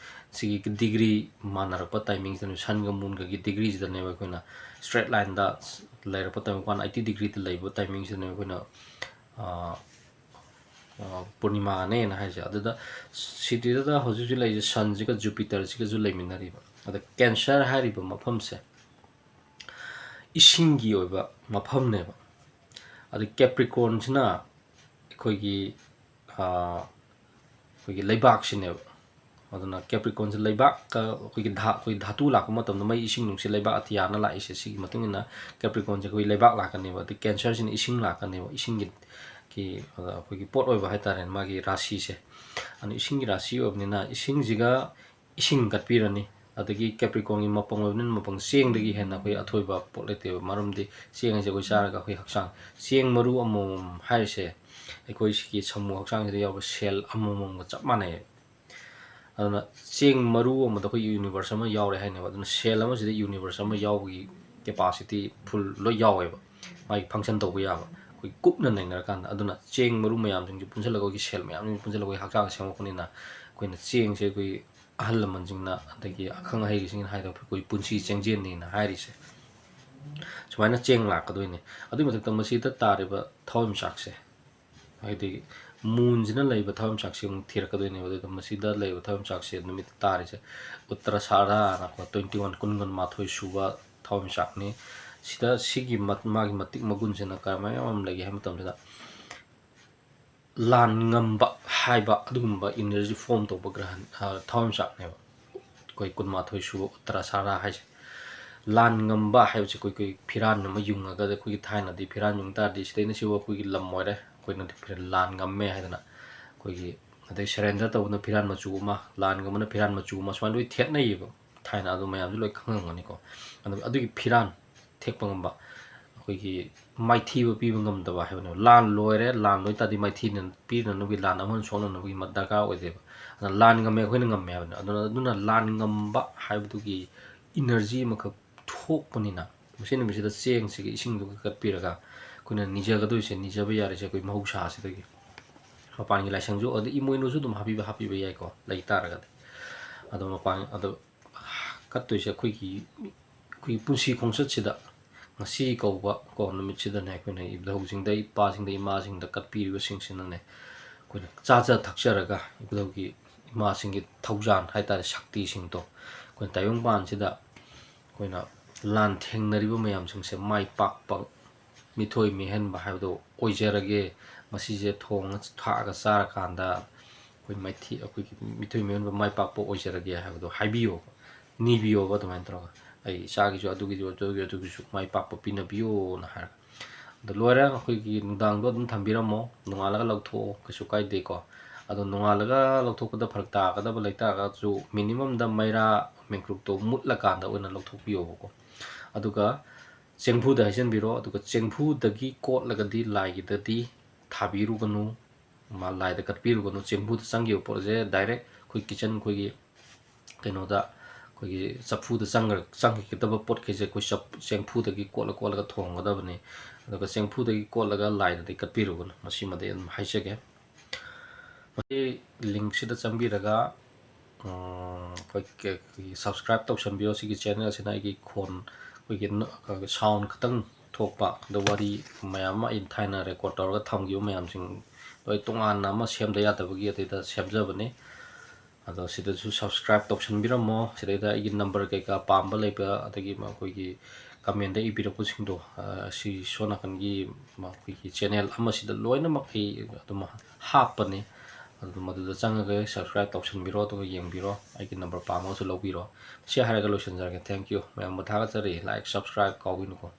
ꯁꯤꯒꯤ degree ꯃꯥꯟꯅꯔꯛꯄ timingꯁꯤꯗꯅꯦ, ꯁꯟꯒ ꯃꯨꯟꯒꯒꯤ degreeꯁꯤꯗꯅꯦꯕ ꯑꯩꯈꯣꯏꯅ straight lineꯗ ꯂꯩꯔꯛꯄ timing, one eighty degreeꯗ ꯂꯩꯕ timingꯁꯤꯗꯅꯦ ꯑꯩꯈꯣꯏꯅ, ꯑꯥ, ꯑꯥ, ꯄꯨꯔꯅꯤꯃꯥꯅꯦꯅ ꯍꯥꯏꯁꯦ꯫ ꯑꯗꯨꯗ ꯁꯤꯗꯩꯗ ꯍꯧꯖꯤꯛ ꯍꯧꯖꯤꯛ ꯂꯩꯔꯤꯁꯦ ꯁꯟꯁꯤꯒ ꯖꯨꯄꯤꯇꯔꯁꯤꯒꯁꯨ ꯂꯩꯃꯤꯟꯅꯔꯤꯕ꯫ ꯑꯗ ꯀꯦꯟꯁꯔ ꯍꯥꯏꯔꯤꯕ ꯃꯐꯝꯁꯦ ꯏꯁꯤꯡꯒꯤ ꯑꯣꯏꯕ ꯃꯐꯝꯅꯦꯕ꯫ ꯑꯗ ꯀꯦꯄ꯭ꯔꯤꯀꯣꯟꯁꯤꯅ ꯑꯩꯈꯣꯏꯒꯤ, ꯑꯥ, ꯑꯩꯈꯣꯏꯒꯤ ꯂꯩꯕꯥꯛꯁꯤꯅꯦꯕ꯫ ꯑꯗꯨꯅ ꯀꯦꯄ꯭ꯔꯤꯀꯣꯟꯁꯦ ꯂꯩꯕꯥꯛꯀ ꯑꯩꯈꯣꯏꯒꯤ ꯙꯥ-, ꯑꯩꯈꯣꯏ ꯙꯥꯇꯨ ꯂꯥꯛꯄ ꯃꯇꯝꯗ ꯃꯩ, ꯏꯁꯤꯡ, ꯅꯨꯡꯁꯤꯠ, ꯂꯩꯕꯥꯛ ꯑꯇꯤꯌꯥꯅ ꯂꯥꯛꯏꯁꯦ, ꯁꯤꯒꯤ ꯃꯇꯨꯡ ꯏꯟꯅ ꯀꯦꯄ꯭ꯔꯤꯀꯣꯟꯁꯦ ꯑꯩꯈꯣꯏ ꯂꯩꯕꯥꯛ ꯂꯥꯛꯀꯅꯦꯕ꯫ ꯑꯗꯩ ꯀꯦꯟꯁꯔꯁꯤꯅ ꯏꯁꯤꯡ ꯂꯥꯛꯀꯅꯦꯕ, ꯏꯁꯤꯡꯒꯤ, ꯀꯤ, ꯑꯩꯈꯣꯏꯒꯤ ꯄꯣꯠ ꯑꯣꯏꯕ ꯍꯥꯏꯇꯥꯔꯦꯅꯦ, ꯃꯥꯒꯤ ꯔꯥꯁꯤꯁꯦ꯫ ꯑꯗꯨꯅ ꯏꯁꯤꯡꯒꯤ ꯔꯥꯁꯤ ꯑꯣꯏꯕꯅꯤꯅ ꯏꯁꯤꯡꯁꯤꯒ ꯏꯁꯤꯡ ꯀꯠꯄꯤꯔꯅꯤ꯫ ꯑꯗꯒꯤ ꯀꯦꯄ꯭ꯔꯤꯀꯣꯟꯒꯤ ꯃꯄꯪ ꯑꯣꯏꯕꯅꯤꯅ ꯃꯄꯪ ꯆꯦꯡꯗꯒꯤ ꯍꯦꯟꯅ ꯑꯩꯈꯣꯏ ꯑꯊꯣꯏꯕ ꯄꯣꯠ ꯂꯩꯇꯦꯕ꯫ ꯃꯔꯝꯗꯤ ꯆꯦꯡ ꯍꯥꯏꯁꯦ ꯑꯩꯈꯣꯏ ꯆꯥꯔꯒ ꯑꯩꯈꯣꯏ ꯍꯛꯆꯥꯡ, ꯆꯦꯡ ꯃꯔꯨ ꯑꯃꯃꯝ ꯍꯥꯏꯔꯤꯁꯦ ꯑꯩꯈꯣꯏ ꯁꯤꯒꯤ ꯁꯃꯨ ꯍꯛꯆꯥꯡꯁꯤꯗ ꯌꯥꯎꯕ ꯁꯦꯜ ꯑꯃꯃꯝꯒ ꯆꯞ ꯃꯥꯟꯅꯩ꯫ ꯑꯗꯨꯅ ꯆꯦꯡ ꯃꯔꯨ ꯑꯃꯗ ꯑꯩꯈꯣꯏ ꯌꯨꯅꯤꯚꯔꯁ ꯑꯃ ꯌꯥꯎꯔꯦ ꯍꯥꯏꯅꯦꯕ꯫ ꯑꯗꯨꯅ ꯁꯦꯜ ꯑꯃꯁꯤꯗ ꯌꯨꯅꯤꯚꯔꯁ ꯑꯃ ꯌꯥꯎꯕꯒꯤ ꯀꯦꯄꯥꯁꯤꯇꯤ ꯐꯨꯜ ꯂꯣꯏ ꯌꯥꯎꯋꯦꯕ, ꯃꯥꯒꯤ ꯐꯪꯁꯟ ꯇꯧꯕ ꯌꯥꯕ꯫ ꯑꯩꯈꯣꯏ ꯀꯨꯞꯅ ꯅꯩꯅꯔꯀꯥꯟꯗ ꯑꯗꯨꯅ ꯆꯦꯡ ꯃꯔꯨ ꯃꯌꯥꯝꯁꯤꯡꯁꯦ ꯄꯨꯟꯁꯤꯜꯂꯒ ꯑꯩꯈꯣꯏꯒꯤ ꯁꯦꯜ ꯃꯌꯥꯝꯁꯤꯡꯁꯦ ꯄꯨꯟꯁꯤꯜꯂꯒ ꯑꯩꯈꯣꯏ ꯍꯛꯆꯥꯡ ꯁꯦꯝꯃꯛꯄꯅꯤꯅ ꯑꯩꯈꯣꯏꯅ ꯆꯦꯡꯁꯦ ꯑꯩꯈꯣꯏ ꯑꯍꯜ ꯂꯃꯟꯁꯤꯡꯅ ꯑꯗꯒꯤ ꯑꯈꯪ ꯑꯍꯩꯁꯤꯡꯅ ꯍꯥꯏꯗꯣ ꯑꯩꯈꯣꯏ ꯄꯨꯟꯁꯤ ꯆꯦꯡꯖꯦꯜꯅꯤꯅ ꯍꯥꯏꯔꯤꯁꯦ꯫ ꯁꯨꯃꯥꯏꯅ ꯆꯦꯡ ꯂꯥꯛꯀꯗꯣꯏꯅꯦ꯫ ꯑꯗꯨꯒꯤ ꯃꯊꯛꯇ ꯃꯁꯤꯗ ꯇꯥꯔꯤꯕ ꯊꯋꯥꯏꯃꯤꯆꯥꯛꯁꯦ, ꯍꯥꯏꯗꯤ ꯃꯨꯟꯁꯤꯅ ꯂꯩꯕ ꯊꯋꯥꯏꯃꯤꯆꯥꯛꯁꯦ ꯑꯃꯨꯛ ꯊꯤꯔꯛꯀꯗꯣꯏꯅꯦꯕ꯫ ꯑꯗꯨꯗ ꯃꯁꯤꯗ ꯂꯩꯕ ꯊꯋꯥꯏꯃꯤꯆꯥꯛꯁꯦ ꯅꯨꯃꯤꯠꯇ ꯇꯥꯔꯤꯁꯦ ꯎꯠꯇꯔꯥꯁꯥꯔꯥꯅꯀꯣ, ꯇ꯭ꯋꯦꯟꯇꯤ ꯋꯥꯟ, ꯀꯨꯟ, ꯀꯨꯟꯃꯥꯊꯣꯏ ꯁꯨꯕ ꯊꯋꯥꯏꯃꯤꯆꯥꯛꯅꯤ꯫ ꯁꯤꯗ ꯁꯤꯒꯤ ꯃꯥꯒꯤ ꯃꯇꯤꯛ ꯃꯒꯨꯟꯁꯤꯅ ꯀꯔꯝꯍꯥꯏꯅ ꯃꯌꯥꯝ ꯑꯃ ꯂꯩꯒꯦ ꯍꯥꯏꯕ ꯃꯇꯝꯁꯤꯗ, ꯂꯥꯟ ꯉꯝꯕ ꯍꯥꯏꯕ ꯑꯗꯨꯒꯨꯝꯕ ꯏꯅꯔꯖꯤ ꯐꯣꯝ ꯇꯧꯕ ꯒ꯭ꯔꯍꯟ ꯊꯋꯥꯏꯃꯤꯆꯥꯛꯅꯦꯕ꯫ ꯑꯩꯈꯣꯏ ꯀꯨꯟꯃꯥꯊꯣꯏ ꯁꯨꯕ ꯎꯠꯇꯔꯥꯁꯥꯔꯥ ꯍꯥꯏꯁꯦ꯫ ꯂꯥꯟ ꯉꯝꯕ ꯍꯥꯏꯕꯁꯦ ꯑꯩꯈꯣꯏ ꯑꯩꯈꯣꯏ ꯐꯤꯔꯥꯟ ꯑꯃ ꯌꯨꯡꯉꯒ, ꯑꯩꯈꯣꯏꯒꯤ ꯊꯥꯏꯅꯗꯤ ꯐꯤꯔꯥꯟ ꯌꯨꯡ ꯇꯥꯔꯗꯤ ꯁꯤꯗꯩꯅ ꯁꯤꯕꯨ ꯑꯩꯈꯣꯏꯒꯤ ꯂꯝ ꯑꯣꯏꯔꯦ, ꯑꯩꯈꯣꯏꯅꯗꯤ ꯂꯥꯟ ꯉꯝꯃꯦ ꯍꯥꯏꯗꯅ ꯑꯩꯈꯣꯏꯒꯤ, ꯑꯗꯩ ꯁꯔꯦꯟꯗꯔ ꯇꯧꯕꯅ ꯐꯤꯔꯥꯟ ꯃꯆꯨ ꯑꯃ, ꯂꯥꯟ ꯉꯝꯕꯅ ꯐꯤꯔꯥꯟ ꯃꯆꯨ ꯑꯃ, ꯁꯨꯃꯥꯏꯅ ꯂꯣꯏ ꯊꯦꯠꯅꯩꯌꯦꯕ꯫ ꯊꯥꯏꯅ ꯑꯗꯨ ꯃꯌꯥꯝꯁꯨ ꯂꯣꯏ ꯈꯪꯉꯝꯒꯅꯤꯀꯣ꯫ ꯑꯗꯨ ꯑꯗꯨꯒꯤ ꯐꯤꯔꯥꯟ ꯊꯦꯛꯄ ꯉꯝꯕ ꯑꯩꯈꯣꯏꯒꯤ ꯃꯥꯏꯊꯤꯕ ꯄꯤꯕ ꯉꯝꯗꯕ ꯍꯥꯏꯕꯅꯦꯕ꯫ ꯂꯥꯟ ꯂꯣꯏꯔꯦ, ꯂꯥꯟ ꯂꯣꯏ ꯇꯥꯔꯗꯤ ꯃꯥꯏꯊꯤꯅ ꯄꯤꯅꯅꯕꯒꯤ ꯂꯥꯟ ꯑꯃ ꯁꯣꯛꯅꯅꯕꯒꯤ ꯗꯔꯀꯥꯔ ꯑꯣꯏꯗꯦꯕ꯫ ꯑꯗꯨꯅ ꯂꯥꯟ ꯉꯝꯃꯦ ꯑꯩꯈꯣꯏꯅ ꯉꯝꯃꯦ ꯍꯥꯏꯕꯅꯦ꯫ ꯑꯗꯨꯅ ꯑꯗꯨꯅ ꯂꯥꯟ ꯉꯝꯕ ꯍꯥꯏꯕꯗꯨꯒꯤ ꯏꯅꯔꯖꯤ ꯑꯃꯈꯛ ꯊꯣꯛꯄꯅꯤꯅ ꯃꯁꯤ ꯅꯨꯃꯤꯠꯁꯤꯗ ꯆꯦꯡꯁꯤꯒ ꯏꯁꯤꯡꯗꯨꯒ ꯀꯠꯄꯤꯔꯒ ꯑꯩꯈꯣꯏꯅ ꯅꯤꯖꯒꯗꯣꯏꯁꯦ, ꯅꯤꯖꯕ ꯌꯥꯔꯤꯁꯦ ꯑꯩꯈꯣꯏ ꯃꯍꯧꯁꯥꯁꯤꯗꯒꯤ꯫ ꯃꯄꯥꯟꯒꯤ ꯂꯥꯏꯁꯪꯁꯨ ꯑꯗꯩ ꯏꯃꯣꯏꯅꯨꯁꯨ ꯑꯗꯨꯝ ꯍꯥꯞꯄꯤꯕ ꯍꯥꯞꯄꯤꯕ ꯌꯥꯏꯀꯣ, ꯂꯩ ꯇꯥꯔꯒꯗꯤ꯫ ꯑꯗꯣ ꯃꯄꯥꯟ ꯑꯗꯣ ꯀꯠꯇꯣꯏꯁꯦ ꯑꯩꯈꯣꯏꯒꯤ ꯑꯩꯈꯣꯏꯒꯤ ꯄꯨꯟꯁꯤ ꯈꯣꯡꯆꯠꯁꯤꯗ ꯉꯁꯤ ꯀꯧꯕ ꯀꯣ ꯅꯨꯃꯤꯠꯁꯤꯗꯅꯦ ꯑꯩꯈꯣꯏꯅ ꯏꯕꯨꯙꯧꯁꯤꯡꯗ, ꯏꯄꯥꯁꯤꯡꯗ, ꯏꯃꯥꯁꯤꯡꯗ ꯀꯠꯄꯤꯔꯤꯕꯁꯤꯡꯁꯤꯅꯅꯦ ꯑꯩꯈꯣꯏꯅ ꯆꯥꯖ ꯊꯛꯆꯔꯒ ꯏꯕꯨꯙꯧꯒꯤ ꯏꯃꯥꯁꯤꯡꯒꯤ ꯊꯧꯖꯥꯟ ꯍꯥꯏꯇꯥꯔꯦ, ꯁꯛꯇꯤꯁꯤꯡꯗꯣ ꯑꯩꯈꯣꯏꯅ ꯇꯥꯏꯕꯪꯄꯥꯟꯁꯤꯗ ꯑꯩꯈꯣꯏꯅ ꯂꯥꯟ ꯊꯦꯡꯅꯔꯤꯕ ꯃꯌꯥꯝꯁꯤꯡꯁꯦ ꯃꯥꯏ ꯄꯥꯛꯄ, ꯃꯤꯊꯣꯏ ꯃꯤꯍꯦꯟꯕ ꯍꯥꯏꯕꯗꯣ ꯑꯣꯏꯖꯔꯒꯦ꯫ ꯃꯁꯤꯁꯦ ꯊꯣꯡꯉ ꯊꯥꯛꯑꯒ ꯆꯥꯔꯀꯥꯟꯗ ꯑꯩꯈꯣꯏ ꯃꯥꯏꯊꯤ-, ꯑꯩꯈꯣꯏꯒꯤ ꯃꯤꯊꯣꯏ ꯃꯤꯍꯦꯟꯕ ꯃꯥꯏ ꯄꯥꯛꯄ ꯑꯣꯏꯖꯔꯒꯦ ꯍꯥꯏꯕꯗꯣ ꯍꯥꯏꯕꯤꯌꯣꯕ, ꯅꯤꯕꯤꯌꯣꯕ ꯑꯗꯨꯃꯥꯏꯅ ꯇꯧꯔꯒ, "ꯑꯩ ꯏꯆꯥꯒꯤꯁꯨ ꯑꯗꯨꯒꯤꯁꯨ ꯑꯗꯨꯒꯤ ꯑꯗꯨꯒꯤꯁꯨ ꯃꯥꯏ ꯄꯥꯛꯄ ꯄꯤꯅꯕꯤꯌꯣꯅ" ꯍꯥꯏꯔꯒ꯫ ꯑꯗꯣ ꯂꯣꯏꯔꯦ, ꯑꯩꯈꯣꯏꯒꯤ ꯅꯨꯡꯗꯥꯡꯗꯣ ꯑꯗꯨꯝ ꯊꯝꯕꯤꯔꯝꯃꯣ, ꯅꯣꯡꯉꯥꯜꯂꯒ ꯂꯧꯊꯣꯛꯑꯣ, ꯀꯩꯁꯨ ꯀꯥꯏꯗꯦꯀꯣ꯫ ꯑꯗꯣ ꯅꯣꯡꯉꯥꯜꯂꯒ ꯂꯧꯊꯣꯛꯄꯗ ꯐꯔꯛ ꯇꯥꯒꯗꯕ ꯂꯩꯇꯥꯔꯒꯁꯨ ꯃꯤꯅꯤꯃꯝꯗ ꯃꯩꯔꯥ ꯃꯦꯡꯀ꯭ꯔꯨꯞꯇꯣ ꯃꯨꯠꯂꯀꯥꯟꯗ ꯑꯣꯏꯅ ꯂꯧꯊꯣꯛꯄꯤꯌꯣꯕꯀꯣ꯫ ꯑꯗꯨꯒ ꯆꯦꯡꯐꯨꯗ ꯍꯩꯖꯤꯟꯕꯤꯔꯣ꯫ ꯑꯗꯨꯒ ꯆꯦꯡꯐꯨꯗꯒꯤ ꯀꯣꯠꯂꯒꯗꯤ ꯂꯥꯏꯒꯤꯗꯗꯤ ꯊꯥꯕꯤꯔꯨꯒꯅꯨ, ꯃꯥ ꯂꯥꯏꯗ ꯀꯠꯄꯤꯔꯨꯒꯅꯨ꯫ ꯆꯦꯡꯐꯨꯗ ꯆꯪꯈꯤꯕ ꯄꯣꯠꯁꯦ ꯗꯥꯏꯔꯦꯛ ꯑꯩꯈꯣꯏ ꯀꯤꯠꯆꯟ, ꯑꯩꯈꯣꯏꯒꯤ ꯀꯩꯅꯣꯗ, ꯑꯩꯈꯣꯏꯒꯤ ꯆꯐꯨꯗ ꯆꯪꯈ꯭ꯔ-, ꯆꯪꯈꯤꯒꯗꯕ ꯄꯣꯠꯈꯩꯁꯦ ꯑꯩꯈꯣꯏ ꯆꯞ-, ꯆꯦꯡꯐꯨꯗꯒꯤ ꯀꯣꯠꯂ ꯀꯣꯠꯂꯒ ꯊꯣꯡꯒꯗꯕꯅꯤ꯫ ꯑꯗꯨꯒ ꯆꯦꯡꯐꯨꯗꯒꯤ ꯀꯣꯠꯂꯒ ꯂꯥꯏꯗꯗꯤ ꯀꯠꯄꯤꯔꯨꯒꯅꯨ, ꯃꯁꯤꯃꯗꯤ ꯑꯗꯨꯝ ꯍꯥꯏꯖꯒꯦ꯫ ꯃꯁꯤ ꯂꯤꯡꯁꯤꯗ ꯆꯪꯕꯤꯔꯒ, ꯎꯝ, ꯑꯩꯈꯣꯏ ꯀ-, ꯑꯩꯈꯣꯏꯒꯤ subscribe ꯇꯧꯁꯟꯕꯤꯌꯣ꯫ ꯁꯤꯒꯤ channel ꯑꯁꯤꯅ ꯑꯩꯒꯤ ꯈꯣꯟ, ꯑꯩꯈꯣꯏꯒꯤ ꯅ-, ꯑꯩꯈꯣꯏꯒꯤ sound ꯈꯇꯪ ꯊꯣꯛꯄ, ꯑꯗꯣ ꯋꯥꯔꯤ ꯃꯌꯥꯝ ꯑꯃ ꯑꯩꯅ ꯊꯥꯏꯅ record ꯇꯧꯔꯒ ꯊꯝꯈꯤꯕ ꯃꯌꯥꯝꯁꯤꯡꯗꯣ ꯑꯩ ꯇꯣꯉꯥꯟꯅ ꯑꯃ ꯁꯦꯝꯗ ꯌꯥꯗꯕꯒꯤ ꯑꯗꯩꯗ ꯁꯦꯝꯖꯕꯅꯤ꯫ ꯑꯗꯣ ꯁꯤꯗꯁꯨ subscribe ꯇꯧꯁꯟꯕꯤꯔꯝꯃꯣ꯫ ꯁꯤꯗꯩꯗ ꯑꯩꯒꯤ number ꯀꯩꯀꯥ ꯄꯥꯝꯕ ꯂꯩꯕ, ꯑꯗꯒꯤ ꯃꯈꯣꯏꯒꯤ comment ꯏꯕꯤꯔꯛꯄꯁꯤꯡꯗꯣ, ꯑ, ꯁꯤ ꯁꯣꯝ ꯅꯥꯀꯟꯒꯤ ꯃꯈꯣꯏꯒꯤ channel ꯑꯃꯁꯤꯗ ꯂꯣꯏꯅꯃꯛ ꯑꯩ ꯑꯗꯨꯝ ꯍꯥꯞꯄꯅꯤ꯫ ꯑꯗꯨ ꯃꯗꯨꯗ ꯆꯪꯉꯒ subscribe ꯇꯧꯁꯟꯕꯤꯔꯣ, ꯑꯗꯨꯒ ꯌꯦꯡꯕꯤꯔꯣ꯫ ꯑꯩꯒꯤ number ꯄꯥꯝꯃꯒꯁꯨ ꯂꯧꯕꯤꯔꯣ꯫ ꯁꯤ ꯍꯥꯏꯔꯒ ꯂꯣꯏꯁꯤꯟꯖꯔꯒꯦ꯫ Thank you꯫ ꯃꯌꯥꯝꯕꯨ ꯊꯥꯒꯠꯆꯔꯤ꯫ Like, subscribe ꯀꯥꯎꯕꯤꯅꯨꯀꯣ꯫